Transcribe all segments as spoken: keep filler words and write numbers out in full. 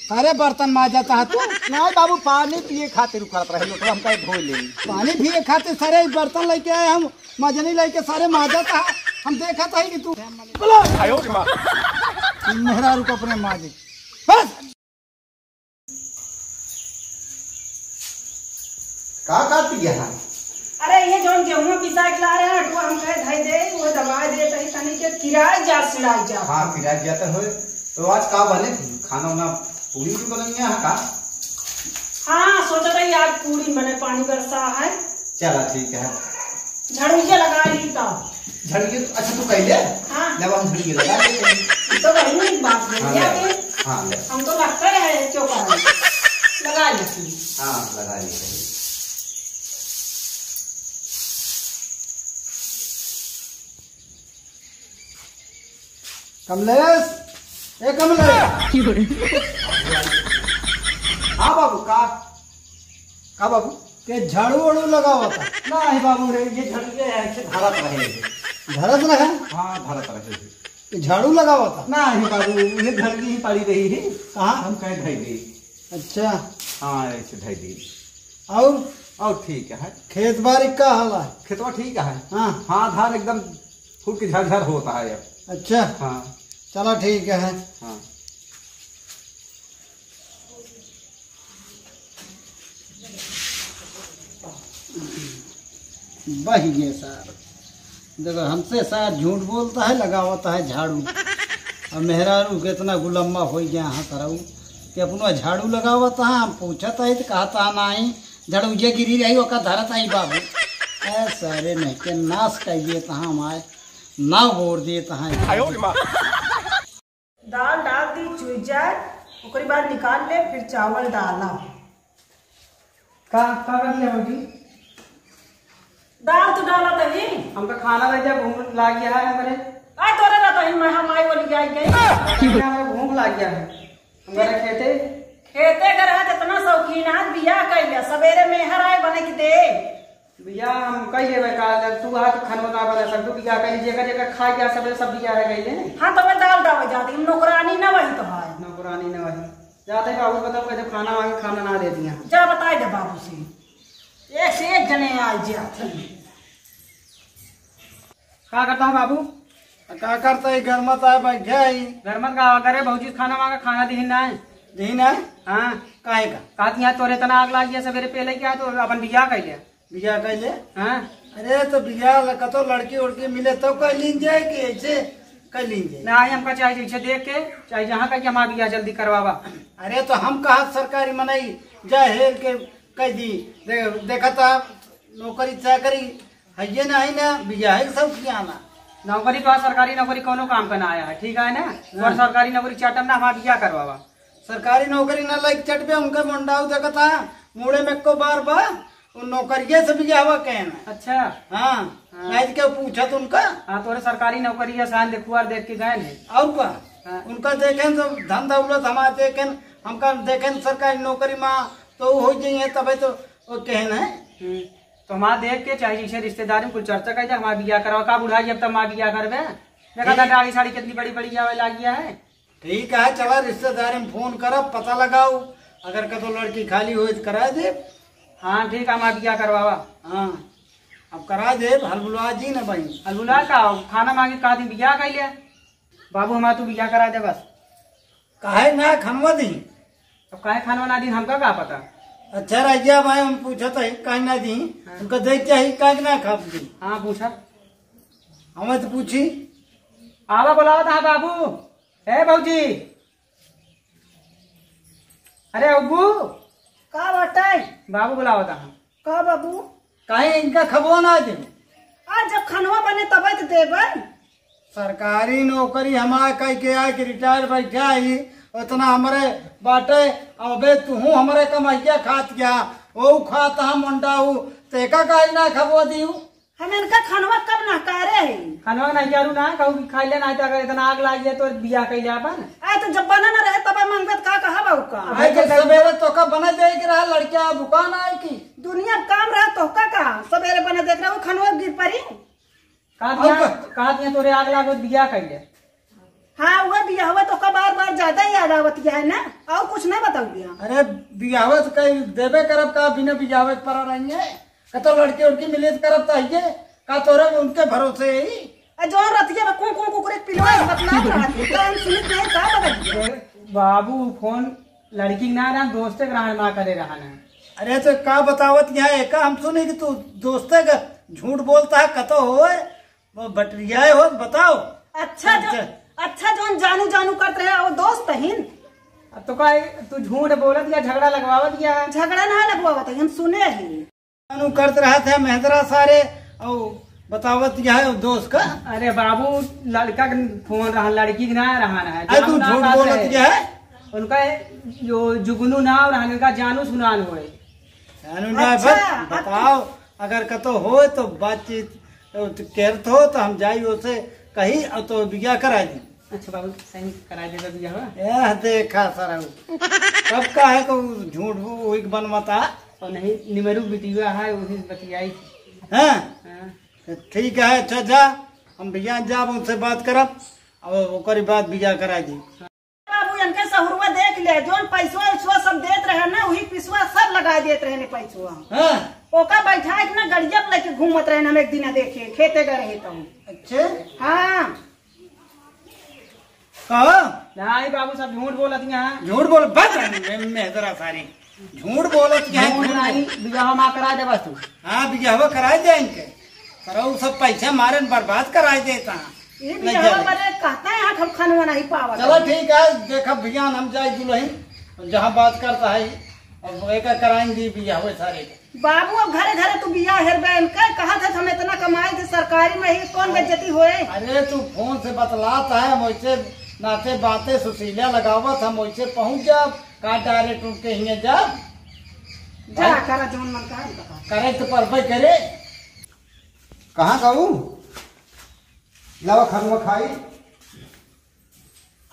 सारे बर्तन माजत ह तू? नहीं बाबू, पानी पिए खातिर उखड़त रहे, लोटवा हम कहे धो ले। पानी पिए खातिर सारे बर्तन लेके आए हम, मजनी लेके सारे माजत ह। हम देखत है कि तू बोलो। आयो रे माँ। मेहरारू को अपने माजे। बस। का का पिया है? अरे, ये जौन गेहूं पिसा के ला रहे हैं, अटुआ हम कहे धई दे, वो दबा दे, तनी तनी के किराए जा, सिराए जा। हाँ, किराए जा तो होए। तो आज का बने? खाना वाना पूरी भी बनइया है का? हाँ, सोचा था आज पूरी बने, पानी बरसा है। चला, ठीक है। झाड़ू ये लगा ली तब। झाड़ू ये, अच्छा, तू कह ले। हाँ। जब हम झाड़ू ये लगा लेते हैं। तो वही बात बोल हाँ, दिया ले। कि हाँ, ले। हम तो लगता है, क्यों कर लगा लेती। हाँ, लगा लेते हैं। कमलेश, ए कमलेश। हाँ बाबू, का, का बाबू? के झाड़ू वाड़ू लगावा था? नहीं बाबू रे, ये झाड़ू ये ऐसे धरत रहे। धरत रहे? हाँ, धरत रहे। ये झाड़ू लगावा था? नहीं बाबू, ये झाड़ू ही पड़ी रही है। कहाँ? हम कहे धई दी। अच्छा। हाँ, ऐसे धई दी। और? और ठीक है। खेत बारी का हाल है? खेतवा ठीक है। हाँ। हाँ, धान एकदम फूल के झरझर होता है अब। अच्छा। हाँ। चला ठीक है। हाँ। बह गए सार। देखो, हमसे सार झूठ बोलता है, लगावता है झाड़ू। अब मेहरारू के इतना गुलम्मा हो गया हाँ सरऊ कि अपनो झाड़ू लगावता है, हम पूछत है तो कहता है, "नहीं, झाड़ू ये गिरी रही, ओका धरत आई बाबू।" ए सारे नहीं के नाश कर दिए तहाँ हमारे, ना बोर दिए तहाँ। दाल डाल दी, चुइ जाए, ओकरी बाद निकाल ले, फिर चावल डाला। का, का कर लिया भौजी? दाल तो डाला तही। हमका खाना रह जा, भूख लाग गया है हमरे। आ तोरे रहता ही, मैं हम आई वाली आई गई। हमरे भूख लाग गया है। हमरे खेते। खेते का रहा, इतना शौकीन है, बियाह कइले, सवेरे मेहर आए बने के दे। बियाह हम कइ लेबे का, जब तू हाथ खाना ना बना सकतू, बियाह कइ लीजिए, जेकर जेकर खाए के सब, सब बियाह है कइले। हाँ, तो मैं दाल डावे जाती, हम नौकरानी ना वही तो है। नौकरानी ना वही। जाते बाबू बताओ, कैसे खाना मांगे, खाना ना दे दिया। जा बताए दे बाबू से, एक से एक जने आए जे आथे। का करता है बाबू? का करता है, घर में तो है, बैठे ही। घर में का करे, भौजी खाना मांगे, खाना दिही ना है। दिही ना है? हाँ। काहे का? कहती है, "तोरे इतना आग लाग गया, सवेरे पहले क्या, तो अपन बियाह कइ लिया।" बियाह कइ ले? हाँ। अरे तो बियाह ल-, कतो लड़की उड़की मिले तब कइ लीन जाए कि ऐसे कइ लीन जाए? नहीं, हमका चाहे जैसे देख के, चाहे जहाँ कह के हमारा बियाह जल्दी करवावा। अरे तो हम कहा सरकारी मनई जाए हेल के कह दी, दे-, देखा था नौकरी चाकरी है ये नहीं ना, बियाह है सब किया ना। नौकरी तो आज सरकारी नौकरी कोनो काम का ना आया है, ठीक है ना? हाँ। और सरकारी नौकरी चाटम ना, हमारा बियाह करवावा। सरकारी नौकरी ना लाइक चटबे, उनका मुंडाऊ देखता, मुड़े में को बार बा, उन नौकरिये से बियाहवा कहन। अच्छा। हाँ, हाँ। नहीं तो क्या पूछत उनका? हाँ, तोरे सरकारी नौकरी आसान देखुआर देख के गए हैं। और का? हाँ। उनका देखें तो धन दौलत हमारे देखें, हमका देखें सरकारी नौकरी मा तो हो जाइए, तबे तो वो कहन है। हम्म। तो हमारे देख के चाहे जैसे रिश्तेदारी में कुल चर्चा कर जा, हमारा बियाह करवा का बुढ़ाई अब तब हमारा बियाह करबे। देखा था ठीक। दाढ़ी साड़ी कितनी बड़ी बड़ी आवे लागिया है। ठीक है, चला रिश्तेदारी में फोन करब, पता लगाओ, अगर कतो लड़की खाली होई तो करा दे। हाँ ठीक है, हमार बियाह करवावा। हाँ, अब करा दे, हलबुला जी न बहिन। हलबुला का, खाना मांगे का दिन बियाह कइ ले। बाबू हमार तू बियाह करा दे बस। काहे ना खनवा दी? अब काहे खानवा ना दी, हमका का पता? अच्छा रह गया भाई, हम पूछत है काहे ना दी, हाँ। उनका देख के ही काहे ना खा दी। हाँ पूछा। हमें तो पूछी। आवा बुलावत हा बाबू। ए भौजी, अरे अब्बू। का बाटे? बाबू बुलावत हा। का बाबू? काहे इनका खबो ना दे? आज जब खनवा बने तबे तो देबे। सरकारी नौकरी हमार कह के आए कि रिटायर बैठा ही, उतना हमरे बाटे। अबे तुहू हमरे कमैया खात गया, ओ खात हम मुंडा हूँ, तेका काहे ना खबो दियो? हम इनका खनवा कब नहकारे ही? खनवा नहीं करू ना, कहू कि खाई ले, नहीं तो अगर इतना आग लाग जाए तो बियाह कइले अपन। आए तो जब बना ना रहे तब मांगत का कहा बाबू का? आए तो सवेरे तो का बना दे के रहा लड़किया भुकान आए की। दुनिया काम रहा तो का का सवेरे बना देख रहा वो खनवा गिर पड़ी। कहा दिया, और का? कहा दिया तोरे आग लागो बियाह कइले। हाँ, उहे बियाहवा तो का बार बार ज्यादा याद आवत है ना, और कुछ ना बताऊ बिया। अरे, बियाहवा तो कहीं देबे करब का, बिना बियाहवा के परा रही है? कतो लड़की उड़की मिले तो करब चाहिए का, तोरे उनके भरोसे ही? आ, जौन रतिया में कूं कूं कुकुरे के पिलवा से बतलात रहत है, तो हम सुनित नहीं का बदल गया? बाबू, फोन लड़की के ना रहा, दोस्ते के रहा, ना करे रहा ना। अरे, तो का बतावत यहाँ एका हम सुने कि तू दोस्ते का झूठ बोलता है, कतो होए, वो बटरियाए हो, बताओ। अच्छा जो, अच्छा। अच्छा, जौन जानू जानू करत रहे, वो दोस्त हिन। अब तो का, तू झूठ बोलत या झगड़ा लगवावत या? झगड़ा ना लगवावत है, हम सुने ही। जानू करत रहत है मेहदरा सारे, और बतावत यह है दोस्त का। अरे बाबू, लड़का के फोन रहा, लड़की के ना रहा ना है। अरे तू झूठ बोलत यह है। उनका जो जुगनू नाव रहा, उनका जानू सुनान होए। जानू ना अच्छा, बत-, अब बताओ, अगर कतो होए तो बातचीत, तो कहत हो तो हम जाई ओसे कही और तो बियाह कराई दी। अच्छा बाबू, सही करा देबे बियाहवा। यह देखा सरऊ, कब का है को झूठ वो वही बनवाता। और नहीं, निमरू बिटिया है, वही बतियाई। हाँ? हाँ। तो ठीक है, अच्छा जा, हम बियाह जाब उनसे बात करब, और ओकरी बाद बियाह करा दी। बाबू, इनके सहुरवा देख ले, जोन पैसवा वैसवा सब देत रहे ना, वही पिसवा सब लगा देत रहे ने पैसवा। हाँ। ओका बैठा के ना गड़िया पे लेके घूमत रहे, हम एक दिन देखे, खेते गए रहे तो। अच्छे? हाँ। कहो। नहीं बाबू, सब झूठ बोलत यहाँ। झूठ बोल, बस मे-, मेहदरा सारी। झूठ बोलत यहाँ, झूठ झूठ नहीं, बोल। बियाह मा करा दे बस तू। हाँ, बियाह करा दे इनके। सरऊ सब पैसा मारे न बर्बाद करा देता। ये नहीं बियाह जाने। बरे कहता है, हम खानवा नहीं पावत चलो है। ठीक है, देखा भैया, हम जाए दुल्हन, जहाँ बात करता है, अब एक कराएंगे बियाह सारे के। बाबू, अब घरे घरे तू बियाह हेरबे इनके, कहत है हम इतना कमाए थे सरकारी में ही, कौन बेइज्जती होए? अरे, तू फोन से बतलात है, हम वैसे नाते बातें सुशीला लगावत, हम वैसे पहुँच जाब, का डायरेक्ट उनके हियाँ जाब? जा, भाई, करा जौन मन कहा, करा। करे तो परबे करे। कहाँ कहूँ? लावा खानवा खाई।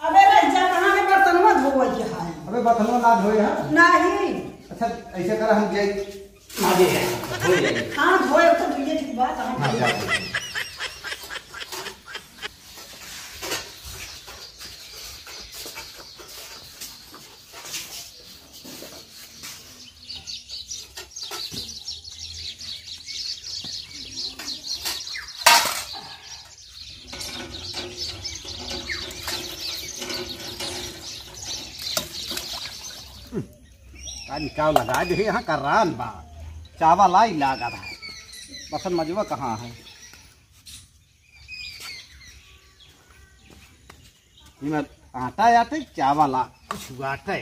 अबे रह जा, कहाँ है बर्तनवा धोवल के है? अबे बर्तनवा ना धोए है? नहीं। अच्छा, ऐसे कर हम जाए, माजे है, धो जाए। हाँ, धोए तो धोइए, ठीक बात है। हाँ, जा। का निकाल लगा दे, यहाँ का रान बा, चावल आई लागा रहा है, बसन मजवा कहाँ है? इमे आटा आटे, चावल आ, कुछ बाटे।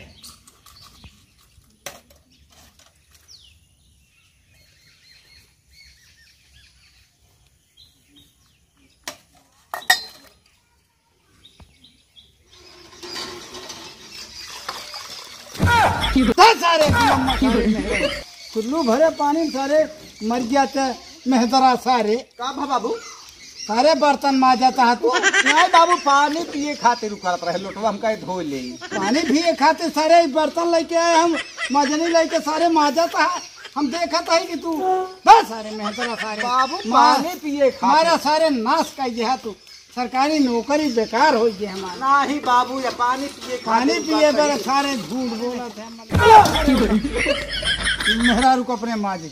सारे कुल्लू भरे पानी में सारे मर गया ते मेहदरा सारे। का भा बाबू? सारे बर्तन माजत हा तू। नहीं बाबू, पानी पिए खातिर उखड़त रहे, लोटवा हम कहे धो ले। पानी पिए खातिर सारे बर्तन लेके आए हम, मजनी लेके सारे माजत हा। हम देखत है कि तू बस सारे मेहदरा सारे। बाबू, मा-, पानी पिए खातिर। हमारा सारे नाश कर दिया तू। सरकारी नौकरी बेकार हो गई हमारी। नहीं बाबू, ये पानी पिए खातिर पानी पिए उखड़त बर रहे। सारे झूठ बोलत है। मेहरारू को अपने माजे।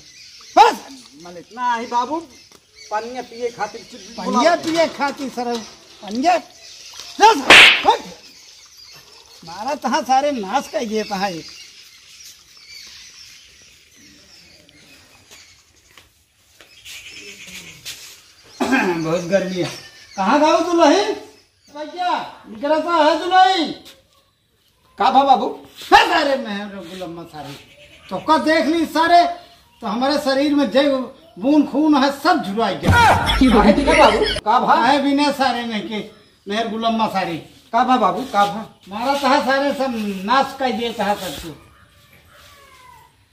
बस, मलिक। नहीं बाबू, पनिया पिए खातिर चुप पनिया बोला। पिए खातिर सर, पनिया। बस, हट। मारा तहाँ सारे नाश कर दिए तहाँ एक। बहुत गर्मी है। कहाँ गयो दुल्हन? भैया, निकलता है दुल्हन। का भा बाबू? हे सारे मेहर गुलम्मा सारे। तो का देख ली सारे, तो हमारे शरीर में जे बून खून है सब झुराई गया। काहे बिना बाबू? का भा? काहे बिना सारे नहीं के मेहर गुलम्मा सारे। का भा बाबू? का भा? मारा तहा सारे सब नाश कर दिए तहा सब तू।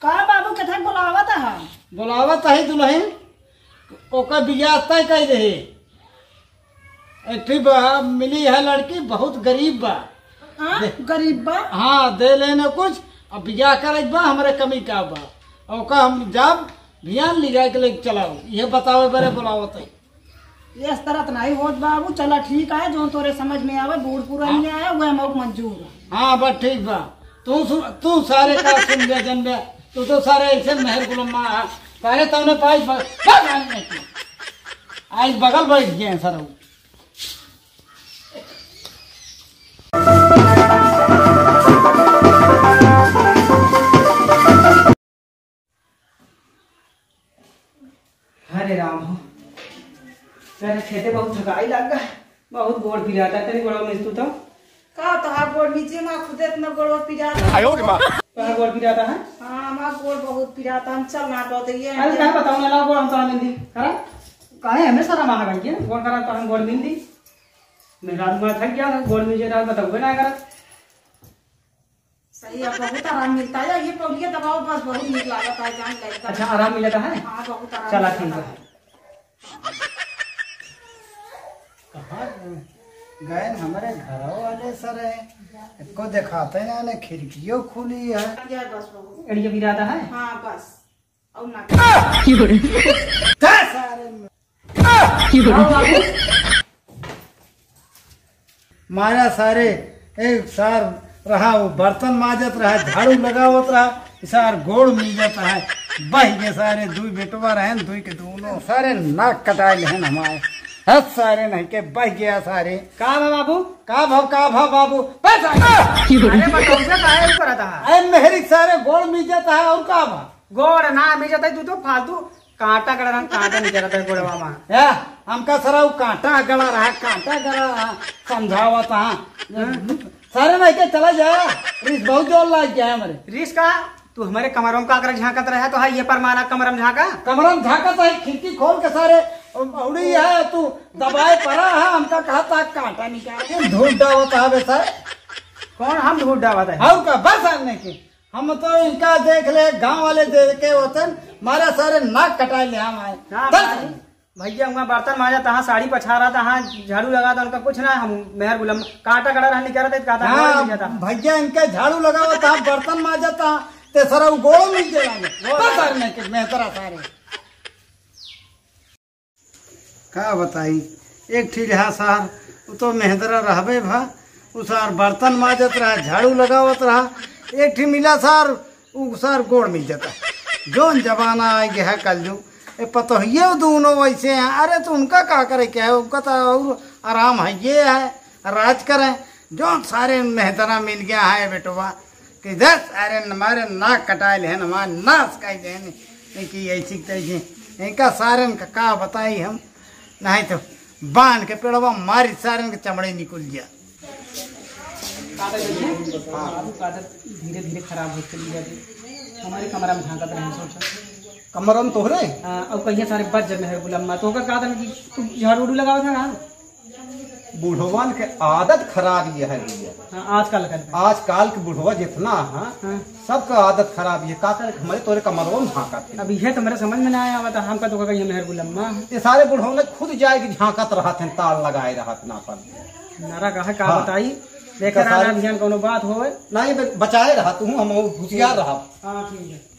का बाबू, केथा बुलावत हा? बुलावत है दुल्हन, ओकर बियाह तय कर दे। एक ठे बा, मिली है लड़की, बहुत गरीब बा। हाँ, दे- गरीब बा? हाँ, दे लेने कुछ, अब बियाह करे बा, हमरे कमी का बा। ओका हम जाब, भियान ले जाए के लेके चलाओ, ये बतावे बरे बुलावत है। ये इस तरह तो नहीं होत बाबू, चला ठीक है, जो तोरे समझ में आवे, बूढ़ पुरान में आया, वह मौक मंजूर है। हाँ, बस ठीक बा। तू सु-, तू सारे का सुन बे, जन बे, तू तो सारे ऐसे मेहर गुलम्मा है। सारे तौने पाइस ब-, बस आने नहीं किया। आज बगल बैठ गए हैं सर। हरे राम हो। सर, खेते बहुत थकाई लग गया, बहुत गोड़ पिराता। तेरे गोड़वा में तू तो का तोहार गोड़ नीचे में खुदे इतना गोड़वा पिराता। आयो रे माँ। तोहार गोड़ पिराता है? हाँ, हमार गोड़ बहुत पिराता, हम चल ना पाते ये। अरे, कहाँ बताऊँ ना, लाओ गोड़ हम तो आनंद दी। करा? काहे हमेशा रमा है भाई, गोड़ करा तो हम गोड़ मिल दी। मैं रात में थक गया, गोड़ में जे रात बताऊँ ना करा। सही है, बहुत आराम मिलता है। ये पौड़िया दबाओ बस, बहुत नीक लागत है, जान ले एकदम। अच्छा, आराम मिलता है? हाँ, बहुत आराम चला, मिलता ठीक है। है। कहाँ गए हमारे घर वाले सर है? को दिखाते ना, ने खिड़कियों खुली है। ये बस बहुत। एड़िया भी रहता है? हाँ, बस। और ना। दस सारे में। मारा सारे, एक सार रहा, वो बर्तन माजत रहा, झाड़ू लगावत रहा, सार गोड़ मीजत रहा, बह गए सारे, दुई बेटवा रहन, दुई के दोनों सारे नाक कटाए लेहन हमारे। हद सारे नहीं के बह गया सारे। का भा बाबू? का भा, का भा बाबू? बस आ गया। अरे बटौजा काहे ऊपर आता है? अरे मेहरी सारे गोड़ मीजत है और का भा? गोड़ ना मीजत है, तू तो फालतू कांटा गड़ा रहा, कांटा नहीं गड़ा था गोड़वा में। या, हमका सरा वो कांटा गड़ा रहा, कांटा गड़ा रहा, समझावत हाँ। हाँ। सारे नहीं के चला जा, रिस बहुत जोर लाग गया है हमारे। रिस का? तू हमारे कमरों में का करे झांकत रहा, तो हाँ, ये परमाना कमरम झांका? कमरम झांकत है, खिड़की खोल के सारे उड़ी है, तू दबाए पड़ा है, हमका कहा था कांटा निकाल के धूप डावत है बे सर। कौन हम धूप डावत है? और का, बस आने के। हम तो इनका देख ले, गांव वाले देख के होतन, मारा सारे नाक कटाए ले हम आए। ना बस। भाई, भैया, हुआ बर्तन मांजा तहाँ, साड़ी पछारा तहाँ, झाड़ू लगा था, उनका कुछ ना, हम मेहर गुलम कांटा गड़ा रहने कह रहे थे, कहा था, हाँ, गोड़ नहीं जाता। भैया, इनका झाड़ू लगावा था, बर्तन मांजा था, ते सारा वो गोड़ मिल गया। गोड़ बस सारे नहीं के मेहतरा सारे। का बताई, एक ठी रहा सार, उ तो मेहदरा रहबे भा, उ सार बर्तन माजत रहा, झाड़ू लगावत रहा, एक ठी मिला सार, उ सार गोड़ मिल जाता। जौन जमाना आ गया है कलयुग, ए पतोहिए दोनों वैसे हैं। अरे तो उनका का करे क्या है, उनका तो और आराम है, ये है। राज करें, जौन सारे मेहदरा मिल गया है बेटवा, कि दस सारे हमारे नाक कटाए ले हैं, हमारे नाश कर दे हैं, इनकी ऐसी तैसी, इनका सारे का, का बताई हम, नहीं तो बांध के पेड़वा मारी सारे के चमड़े निकल गया। कादर देखिए, बाबू कादर धीरे धीरे खराब होते चली जाती। हमारे कमरा में झांकत रहे, सोचा। कमरा में तोहरे? हाँ, अब कहिए सारे बच जब मेहर गुलम्मा, तो ओकर का था कि तू झाड़ू उड़ू लगावत है ना? बुढ़वन के आदत खराब ये है भैया। हाँ, आजकल का। आजकल के बुढ़वा जितना है, हाँ। सबका आदत खराब ये। का करे, हमारे तोरे कमरवा में झांकत है। अब ये तो मेरे समझ में ना आया, बता, हमका तो कहिए मेहर गुलम्मा। ये सारे बुढ़वन खुद जाए के झांकत रहत हैं, ताल लगाए रहत ना अपन। नारा कहा का हाँ। बताई, देखा इनका रहा सारे ना ध्यान कोनो बात होए। नहीं, बे-, बचाए रहा तू, हम होशियार रहा। हाँ, ठीक है।